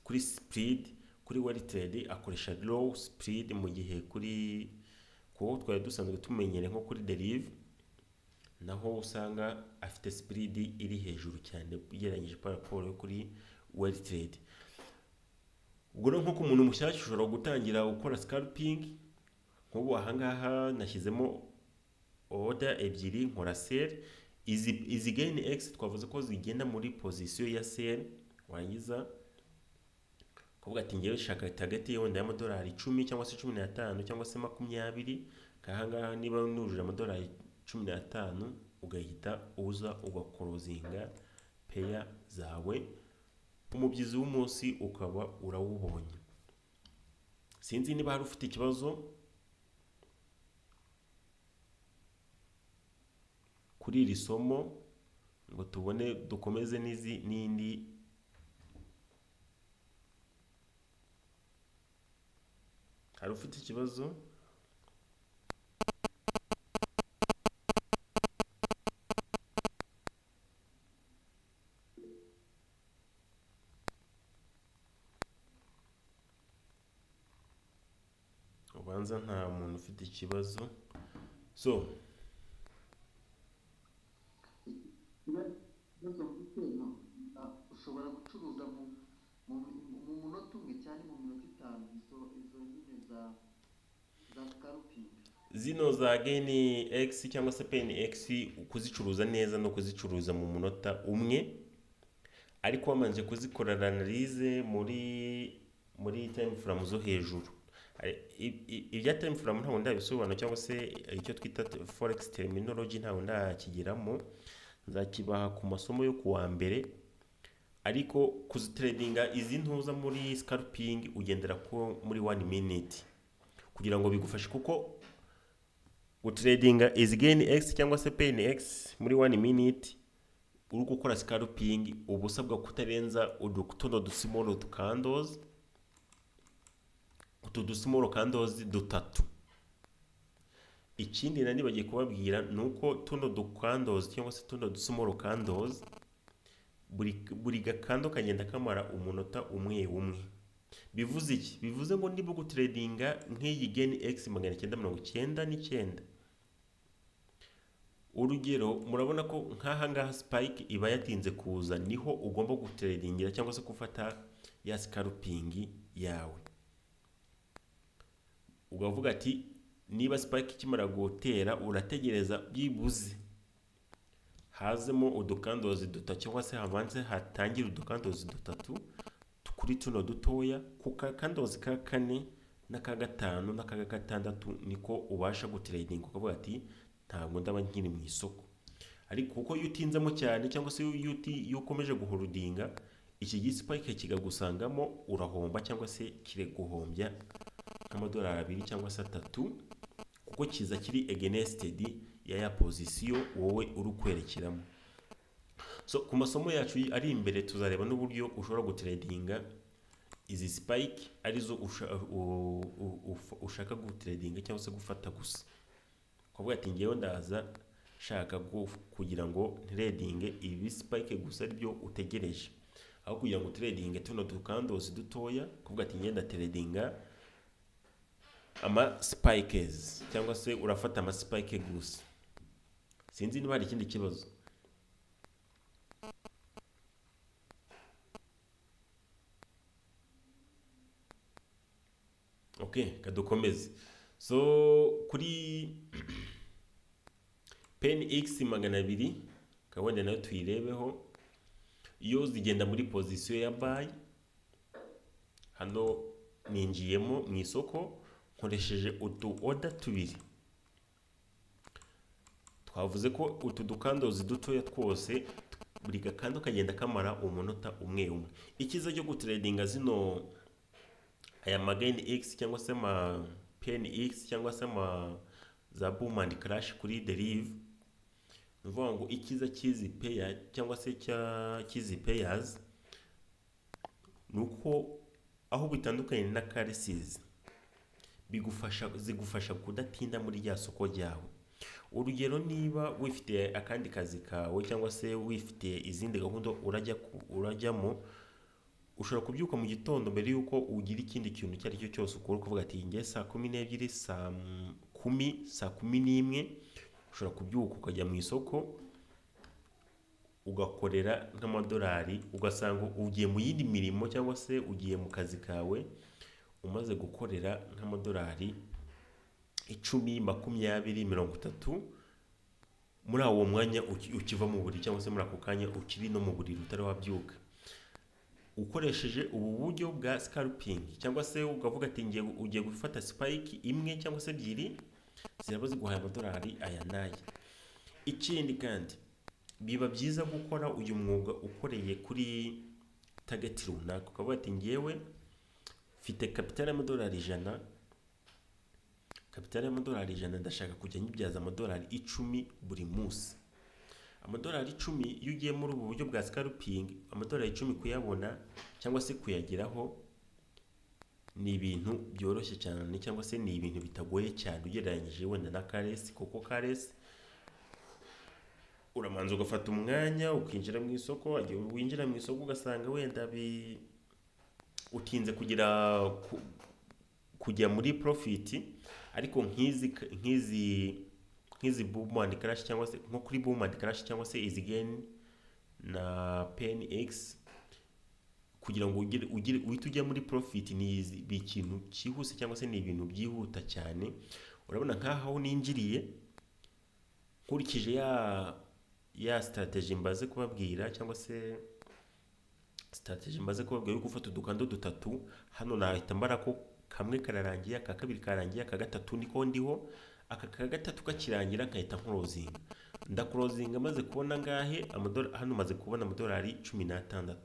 kuri speed kuri Weltrade akoresha low speed, mu gihe kuri kuko twari dusanzwe tumenyere nko kuri Deriv naho usanga afite speed iri hejuru cyane ugereranyije par rapport yo kuri Weltrade. Ubwo rero nko ku muntu mushyashya ushobora gutangira gukora scalping, nk'ubu ahangaha nashyizemo order ebyiri nkora sell. Izi gain x twavuze ko zigenda muri position ya sell, warangiza kuvuga ati ngewe shaka target wenda y'amadolari 10 cyangwa se 15 cyangwa se 20. Ahangaha niba nujuje amadolari 15, ugahita uza ugaclosinga pair zawe, umubyizi w'umunsi ukaba urawubonye. Sinzi niba hari ufite ikibazo kuri iri somo ngo tubone dukomeze n'izi n'indi. Hari ufite ikibazo? Ubanza nta muntu ufite ikibazo. So Ikibazo mfite, no, ushobora gucuruza mu munota umwe cyangwa mu minota 5 izo nyine za scalping? Zino za gain x cyangwa se pain x, kuzicuruza neza no kuzicuruza mu munota umwe, ariko wabanje kuzikorera analyse muri time frame zo hejuru. Ibya time frame ntabwo ndabisobanura, cyangwa se icyo twita forex terminology ntabwo ndakigeramo, nzakibaha ku masomo yo kuwa mbere. Ariko kuzitradinga izi ntuza muri scalping ugendera ko muri 1 minute kugira ngo bigufashe, kuko gutradinga izi gain x cyangwa se pain x muri 1 minute uri gukora scalping uba usabwa kutarenza utuno dusimall candles, utu dusimall candles dutatu. Ikindi nari bagiye kubabwira ni uko tuno ducandles cyangwa se tuno dusimall candles, buri gacandle kagenda kamara umunota umwe umwe. Bivuze iki? Bivuze ngo niba gutradinga nk'iyi gain x 999, urugero, murabona ko nk'aha ngaha spike iba yatinze kuza, niho ugomba gutradingira cyangwa se gufata ya scalping yawe, ukavuga ati niba spike ikimara gutera urategereza byibuze hazemo uducandles dutatu cyangwa se habanze hatangire uducandles dutatu. Kuri tuno dutoya, ku ka candles ka kane n'aka gatanu n'aka gatandatu, niko ubasha gutradinga, ukavuga ati ntabwo ndaba nkiri mu isoko. Ariko kuko iyo utinzemo cyane, cyangwa se iyo ukomeje guholdinga, iki gispike kikagusangamo, urahomba, cyangwa se kiriguhombya nk'amadolari 2 cyangwa se 3, kuko kiza kiri against ya position wowe uri kwerekeramo. So ku masomo yacu ari imbere tuzareba n'uburyo ushobora gutradinga izi spike arizo ushaka gutradinga cyangwa se gufata gusa, ukavuga ati ngewe ndaza shaka kugira ngo tradinge ibi spike gusa, aribyo utegereje, aho kugira ngo tradinge tuno ducandles dutoya, kuvuga ati ngenda tradinga ama spikes, cyangwa se urafata ama spike gusa. Sinzi niba hari ikindi kibazo. Okay, kadukomeze. So kuri pen x 200, kabone nayo tuyirebeho. Iyo zigenda muri position ya buy. Hano ninjiyemo mu isoko nkoresheje utu order tubiri. Twavuze ko utu ducandles dutoya twose, buri gacandle kagenda kamara umunota umwe umwe. Icyiza cyo gutradinga zino, aya magain x cyangwa se ama pen x cyangwa se ama za boom and crash kuri Deriv, ni ukuvuga ngo icyiza cy'izi pair cyangwa se cy'izi pairs ni uko aho bitandukanye na currencies, bigufasha, zigufasha kudatinda muri rya soko ryawe. Urugero, niba wifitiye akandi kazi kawe cyangwa se wifitiye izindi gahunda urajyamo, ushobora kubyuka mu gitondo mbere y'uko ugira ikindi kintu icyo ari cyo cyose ukora, ukavuga ati nge saa 12, saa 10, saa 11, ushobora kubyuka ukajya mu isoko ugakorera nk'amadolari, ugasanga ugiye mu yindi mirimo cyangwa se ugiye mu kazi kawe umaze gukorera nk'amadolari 10, 20, 30 muri uwo mwanya ukiva mu buriri, cyangwa se muri ako kanya ukiri no mu buriri utari wabyuka, ukoresheje ubu buryo bwa scalping, cyangwa se ukavuga ati ngiye, ugiye gufata spike imwe cyangwa se ebyiri, ziraba ziguhaye amadolari aya n'aya. Ikindi kandi, biba byiza gukora uyu mwuga ukoreye kuri target runaka, ukavuga ati ngewe mfite capital y'amadolari 100, capital y'amadolari 100, ndashaka kujya nyibyaza amadolari 10 buri munsi. Amadolari 10, iyo ugiye muri ubu buryo bwa scalping, amadolari 10 kuyabona cyangwa se kuyageraho ni ibintu byoroshye cyane, cyangwa se ni ibintu bitagoye cyane ugereranyije wenda na currency, kuko currency uramanza ugafata umwanya ukinjira mu isoko, wagiye winjira mu isoko ugasanga wenda utinze kugira kujya muri profit. Ariko nk'izi boom and crash, cyangwa se nko kuri boom and crash, cyangwa se izi gain na pen x, kugira ngo ugere uhite ujya muri profit ni ikintu cyihuse, cyangwa se ni ibintu byihuta cyane. Urabona nk'aho aho ninjiriye nkurikije ya strategy mbaze kubabwira, cyangwa se strategy mbaze kubabwira yo gufata uducandle dutatu, hano nahita mbara ko kamwe kararangiye, aka kabiri karangiye, aka gatatu niko ndiho. Aka ka gatatu kakirangira nkahita nclosinga. Ndaclosinga maze kubona ngahe? Hano maze kubona amadolari 16.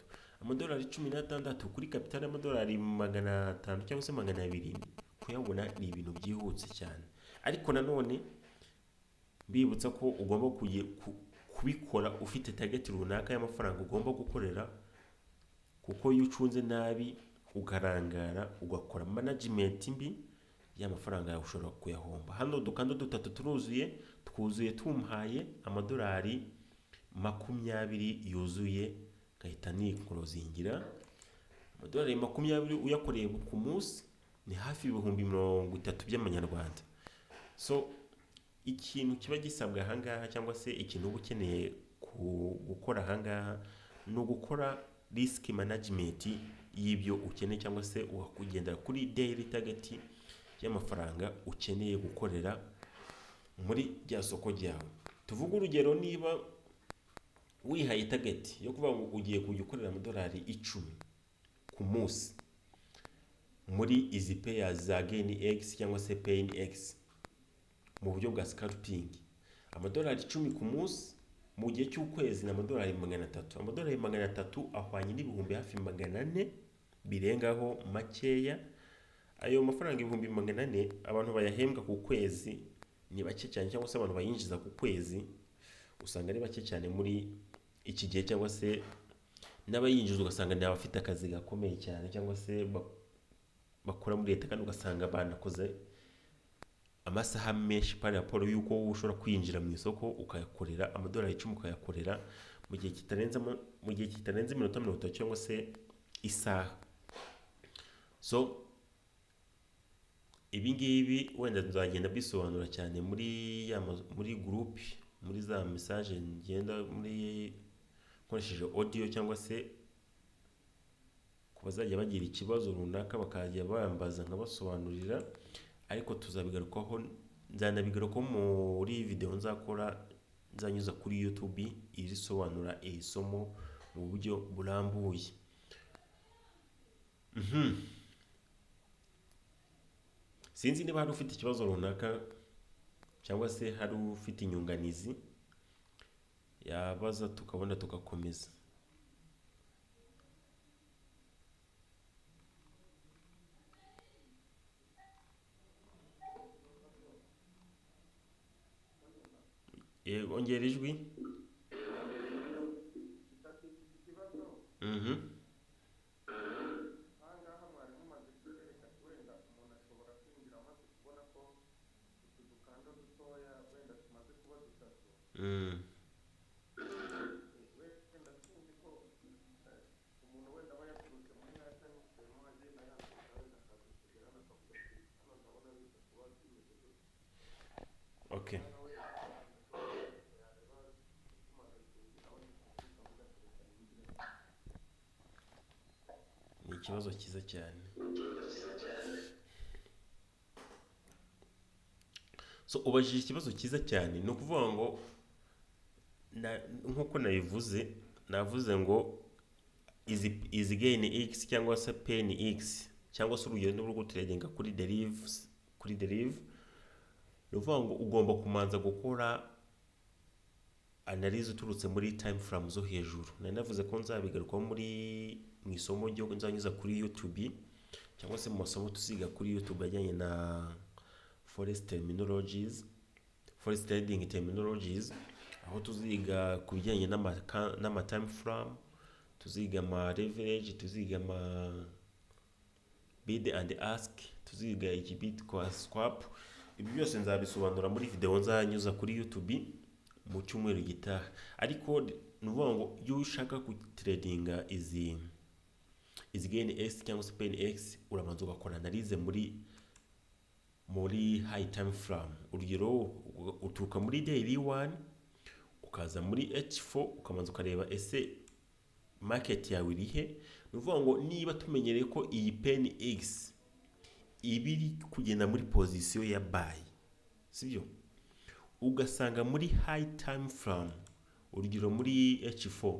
Amadolari 16 kuri capital y'amadolari 500 cyangwa se 200, kuyabona ni ibintu byihuse cyane. Ariko nanone mbibutsa ko ugomba kubikora ufite target runaka y'amafaranga ugomba gukorera, kuko iyo ucunze nabi ukarangara, ugakora management mbi y'amafaranga yawe, ushobora kuyahomba. Hano uducandle dutatu turuzuye, twuzuye tumpaye amadolari 20 yuzuye, ngahita niclosingira. Amadolari 20 uyakoreye ku munsi ni hafi 30,000 by'amanyarwanda. So ikintu kiba gisabwa ahangaha, cyangwa se ikintu uba ukeneye gukora ahangaha, ni ugukora risk management y'ibyo ukeneye, cyangwa se ukagendera kuri daily target y'amafaranga ukeneye gukorera muri rya soko ryawe. Tuvuge urugero, niba wihaye target yo kuvuga ngo ugiye kujya ukorera amadolari 10 ku ku munsi muri izi pairs za Gain X cyangwa se Pain X mu buryo bwa scalping. $10 ku munsi mu gihe cy'ukwezi ni $300. $300 ahwanye n'ibihumbi hafi 400 birengaho makeya. Ayo mafaranga 400,000 abantu bayahembwa ku kwezi ni bake cyane, cyangwa se abantu bayinjiza ku kwezi usanga ari bake cyane muri iki gihe, cyangwa se n'abayinjiza ugasanga ni abafite akazi gakomeye cyane, cyangwa se bakora muri leta, kandi ugasanga banakoze amasaha menshi par rapport y'uko wowe ushobora kwinjira mu isoko ukayakorera $10, ukayakorera mu gihe kitarenze iminota 30 cyangwa se isaha. So ibi ngibi wenda nzagenda mbisobanura cyane muri group, muri za message ngenda muri nkoresheje audio, cyangwa se ku bazajya bagira ikibazo runaka bakajya bambaza nkabasobanurira, ariko tuzabigarukaho, nzanabigarukaho muri video nzakora nzanyuza kuri YouTube irisobanura iri somo mu buryo burambuye. Sinzi niba hari ufite ikibazo runaka cyangwa se hari ufite inyunganizi yabaza tukabona tugakomeza. Yego, ongera ijwi. Ahangaha mwari mumaze kutwereka wenda umuntu ashobora kwinjira amaze kubona ko utu dukanda dutoya wenda tumaze kuba dutatu. Wenda sinzi ko umuntu wenda aba yaturutse muri haya cyangwa se agenda yandika wenda akaza kugera hano akavuga ati hano ndabona biza kuba bimeze gutya. Ni ikibazo cyiza cyane. So ubajije ikibazo cyiza cyane, ni ukuvuga ngo nkuko nabivuze, navuze ngo izi Gain X cyangwa se Pain X cyangwa se urugendo rwo gutradinga kuri Deriv, kuri Deriv, ni ukuvuga ngo ugomba kumanza gukora analyse uturutse muri time frame zo hejuru. Nari navuze ko nzabigarukaho mu isomo ryo nzanyuza kuri YouTube cyangwa se mu masomo tuziga kuri YouTube ajyanye na forex terminologies, forex trading terminologies, aho tuziga ku bijyanye n'ama time frame, tuziga ama leverage, tuziga ama bid and ask, tuziga iki bitwa swap. Ibi byose nzabisobanura muri video nzanyuza kuri YouTube mu cyumweru gitaha. Ariko ni ukuvuga ngo iyo ushaka gutradinga izi Gain X cyangwa se Pain X, urabanza ugakora analyse muri high time frame. Urugero uturuka muri daily 1 ukaza muri H4, ukabanza ukareba ese market yawe iri he. Ni ukuvuga ngo niba tumenyereye ko iyi Pain X iba iri kugenda muri position ya buy, sibyo? Ugasanga muri high time frame, urugero muri H4,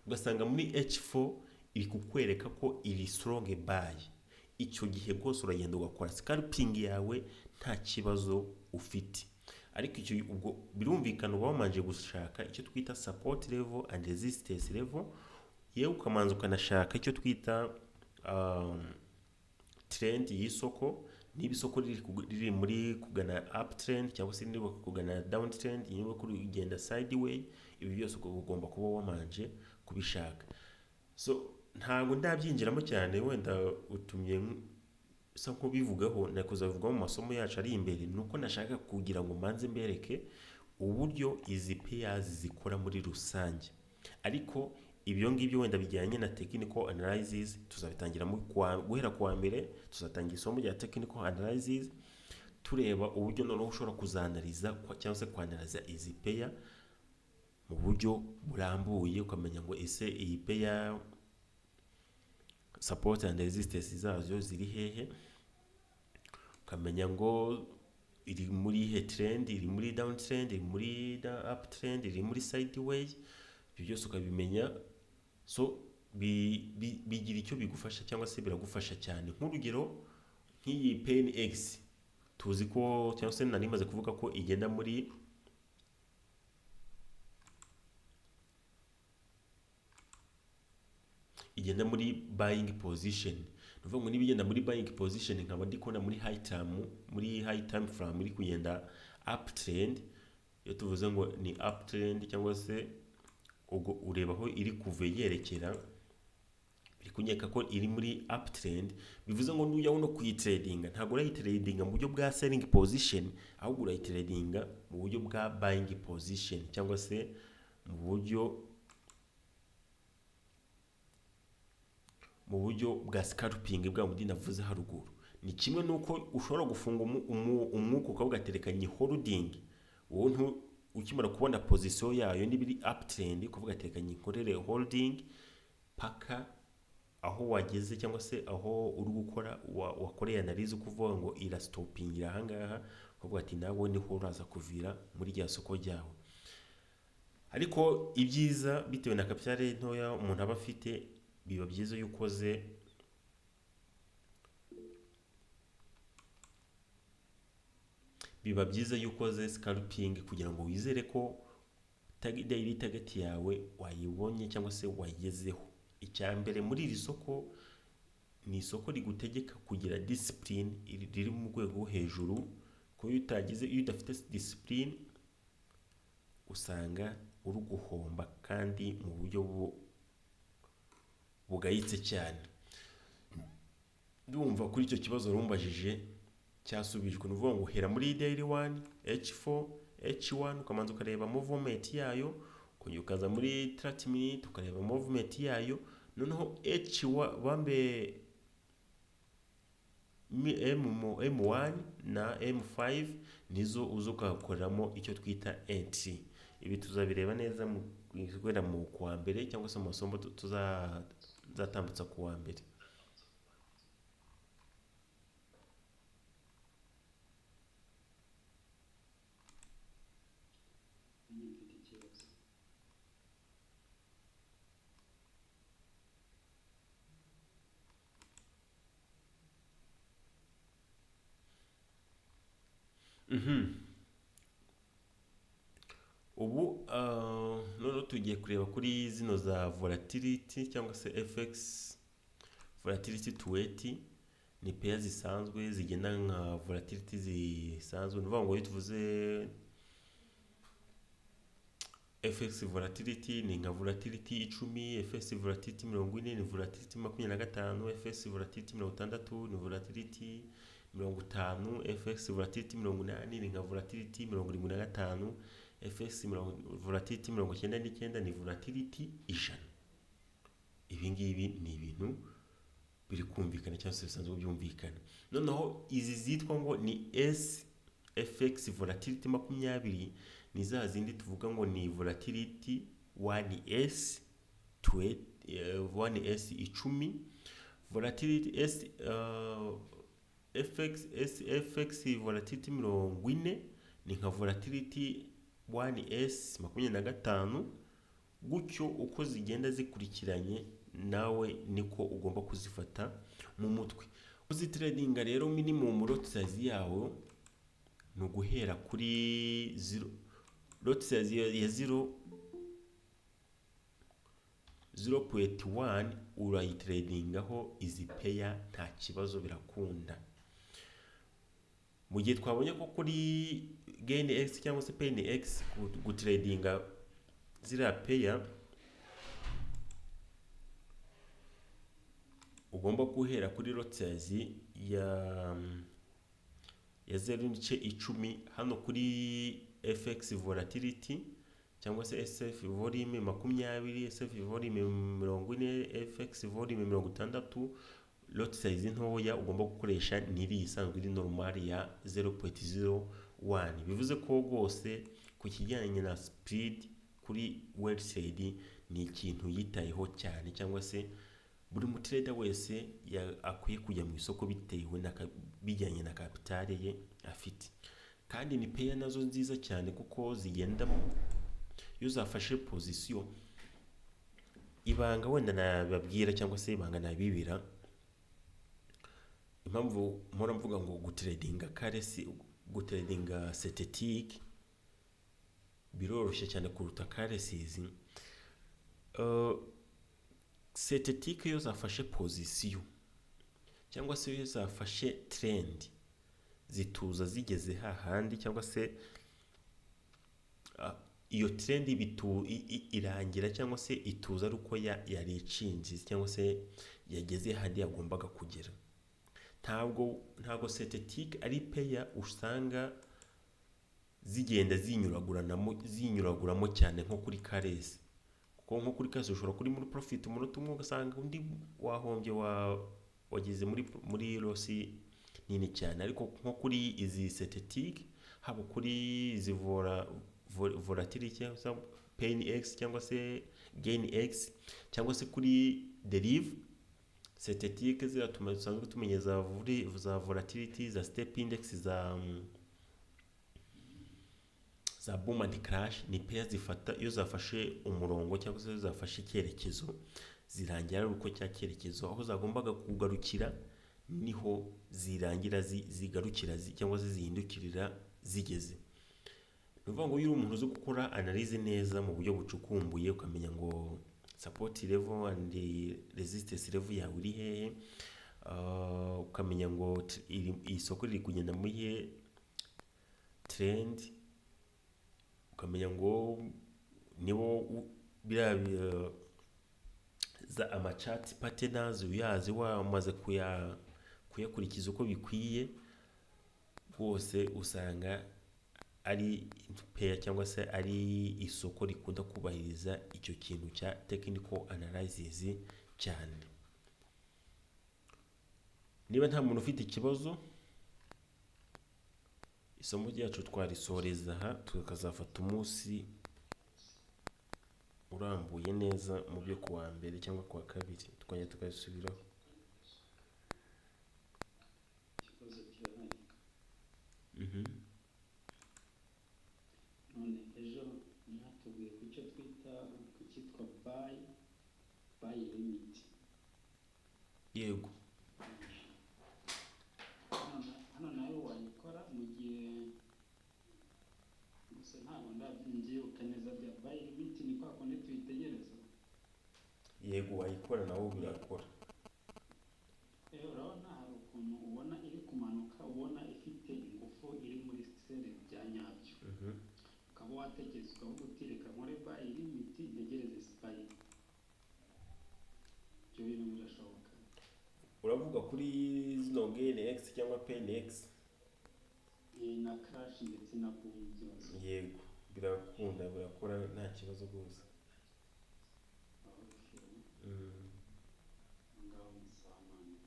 ugasanga muri H4 iri kukwereka ko iri strong buy. Icyo gihe rwose uragenda ugakora scalping yawe nta kibazo ufite. Ariko icyo ubwo birumvikana uba wamanje gushaka icyo twita support level and resistance level, yewe ukamanza ukanashaka icyo twita trend y'isoko, niba isoko riri muri kugana uptrend cyangwa se niba kugana downtrend, niba kugenda sideway, ibi byose ugomba kuba wamanje kubishaka. So ntabwo ndabyinjiramo cyane, wenda utumye sa nkubivugaho, nakuzabivugaho mu masomo yacu ari imbere. Nuko nashaka kugira ngo mbanze mbereke uburyo izi pairs zikora muri rusange. Ariko ibyo ngibyo wenda bijyanye na technical analysis tuzabitangira guhera kuwa mbere, tuzatangira isomo rya technical analysis tureba uburyo noneho ushobora kuzanaliza cyangwa se kwanaliza izi pair mu buryo burambuye, ukamenya ngo ese iyi pair support and resistance zazo ziri hehe, ukamenya ngo iri muri he trend, iri muri down trend, iri muri up trend, iri muri sideway. Ibyo byose ukabimenya So bigira icyo bigufasha cyangwa se biragufasha cyane. Nk'urugero nk'iyi Pain X, tuzi ko cyangwa se nari maze kuvuga ko igenda muri buying position. Ni ukuvuga ngo niba igenda muri buying position, nkaba ndi kubona muri high time, muri high time frame iri kugenda uptrend. Iyo tuvuze ngo ni uptrend cyangwa se ubwo ureba aho iri kuva yerekera, biri kunyereka ko iri muri uptrend. Bivuze ngo nujya no kuyitradinga, ntabwo urayitradinga mu buryo bwa selling position, ahubwo urayitradinga mu buryo bwa buying position, cyangwa se mu buryo bwa scalping bwa bundi navuze haruguru. Ni kimwe n'uko ushobora gufunga umwuka ukavuga ati reka nyi holding. Wowe ukimara kubona position yayo niba iri uptrend, ukavuga ati reka nyikorere holding paka aho wageze, cyangwa se aho uri gukora wakoreye analyse, ukuvuga ngo irastopingira ahangaha, ukavuga ati nawe niho uraza kuvira muri rya soko ryawe. Ariko ibyiza, bitewe na capital ntoya umuntu aba afite, biba byiza iyo ukoze scalping, kugira ngo wizere ko daily target yawe wayibonye cyangwa se wayigezeho. Icya mbere muri iri soko ni isoko rigutegeka kugira discipline riri mu rwego rwo hejuru, kuko iyo udafite discipline usanga uri guhomba kandi mu buryo bugayitse cyane. Ndumva kuri icyo kibazo rumbajije cyasubijwe. Ni ukuvuga ngo uhera muri daily 1 H4 H1, ukamanza ukareba movement yayo, ukongera ukaza muri 30 minutes ukareba movement yayo, noneho H1 bambe M1 na M5 nizo uza ukakoreramo icyo twita entry. Ibi tuzabireba neza mu guhera mu kuwa mbere, cyangwa se mu masomo tuzatambutsa ku wa mbere. Nanjye mfite ikibazo. Ubu noneho tugiye kureba kuri zino za volatility cyangwa se FX volatility 20. Ni pair zisanzwe zigenda nka volatility zisanzwe. Ni ukuvuga ngo iyo tuvuze FX volatility ni nka volatility 10, FX volatility 40 ni volatility 25, FX volatility 60 ni volatility 50, FX volatility 80 ni nka volatility 75, FX volatility 99 ni volatility 100. Ibi ngibi ni ibintu biri kumvikana cyangwa se bisanzwe byumvikana. Noneho izi zitwa ngo ni SFX volatility 20 ni za zindi tuvuga ngo ni volatility 1S 1S 10, volatility S FX SFX volatility 40 ni nka volatility 1S 25. Gutyo uko zigenda zikurikiranye nawe niko ugomba kuzifata mu mutwe. Uzitradinga rero, minimum lot size yawe ni uguhera kuri 0, lot size ya 0 0.1 urayitradingaho izi pair nta kibazo, birakunda. Mu gihe twabonye ko kuri Gain X cyangwa se Pain X gutradinga ziriya pair ugomba guhera kuri lot size ya 0.10. Hano kuri FX volatility cyangwa se SF volume 20, SF volume 40, FX volume 60, lot size ntoya ugomba gukoresha niri isanzwe iri normal ya 0.01. Bivuze ko rwose ku kijyanye na spread kuri Weltrade ni ikintu yitayeho cyane, cyangwa se buri mutrader wese akwiye kujya mu isoko bitewe na bijyanye na capital ye afite. Kandi ni pair nazo nziza cyane, kuko zigenda iyo zafashe position. Ibanga wenda nababwira cyangwa se ibanga nabibira, impamvu mpora mvuga ngo gutradinga currency, gutradinga synthetic biroroshye cyane kuruta currencies. Synthetic iyo zafashe position cyangwa se iyo zafashe trend, zituza zigeze hahandi, cyangwa se iyo trend irangira cyangwa se ituza ari uko yari icinjiye cyangwa se yageze handi yagombaga kugera. Ntabwo synthetic ari pair usanga zigenda zinyuraguranamo cyane nko kuri currency, kuko nko kuri currency ushobora kuri muri profit umunota umwe, ugasanga undi wahombye, wageze muri loss nini cyane. Ariko nko kuri izi synthetic, haba kuri izi volatility cyangwa se pain x cyangwa se gain x cyangwa se kuri deriv synthetic ziriya dusanzwe tumenye za volatility, za step index, za boom and crash, ni pair zifata, iyo zafashe umurongo cyangwa se zafashe icyerekezo, zirangira ari uko cya cyerekezo aho zagombaga kugarukira niho zirangira, zigarukira cyangwa se zihindukirira zigeze. Ni ukuvuga ngo iyo uri umuntu uzi gukora analyse neza mu buryo bucukumbuye, ukamenya ngo support level and resistance level yawe iri hehe, ukamenya ngo isoko riri kugenda muri he trend, ukamenya ngo nibo biriya za amachart patterns uyazi, wamaze kuyakurikiza uko bikwiye rwose, usanga ari pair cyangwa se ari isoko rikunda kubahiriza icyo kintu cya technical analysis cyane. Niba nta muntu ufite ikibazo, isomo ryacu twarisoreza aha, tukazafata umunsi urambuye neza mu byo kuwa mbere cyangwa kuwa kabiri, tukongera tukabisubiraho. Ikibazo kirahari. None ejo mwatubwiye ku cyo twita, ku cyitwa buy limit. Yego. Hano nayo wayikora mu gihe, gusa ntabwo ndabyibuka neza bya buy limit, ni kwa kundi tuyitegereza? Yego, wayikora, nawo birakora. Urabona hari ukuntu ubona iri kumanuka, ubona ifite ingufu, iri muri sell bya nyabyo, ukaba watekereza ukavuga uti: "Reka nkore buy limit, ntegereze spike." Ibyo bintu birashoboka? Uravuga kuri zino gain x cyangwa pain x? Na crash ndetse na boom byose. Yego, birakunda, birakora, nta kibazo rwose. Okay. Ngaho ni sawa none.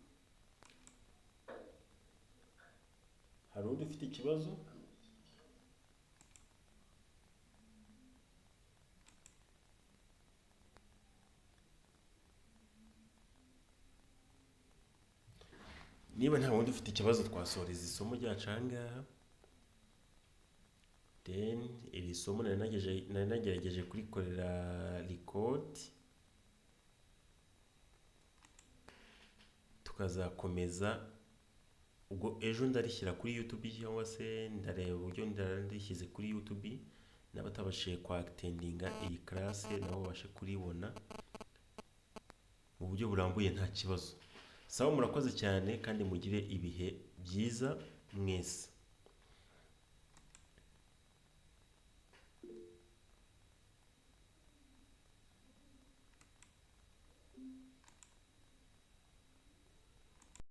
Hari undi ufite ikibazo? Niba nta wundi ufite ikibazo, twasoreza isomo ryacu aha ngaha. Then iri somo nari nagerageje kurikorera record, tukazakomeza ubwo ejo. Ndarishyira kuri YouTube cyangwa se ndareba uburyo ndarishyize kuri YouTube, n'abatabashije kwattendinga iyi class nabo babashe kuribona mu buryo burambuye, nta kibazo. Sawa, murakoze cyane kandi mugire ibihe byiza mwese.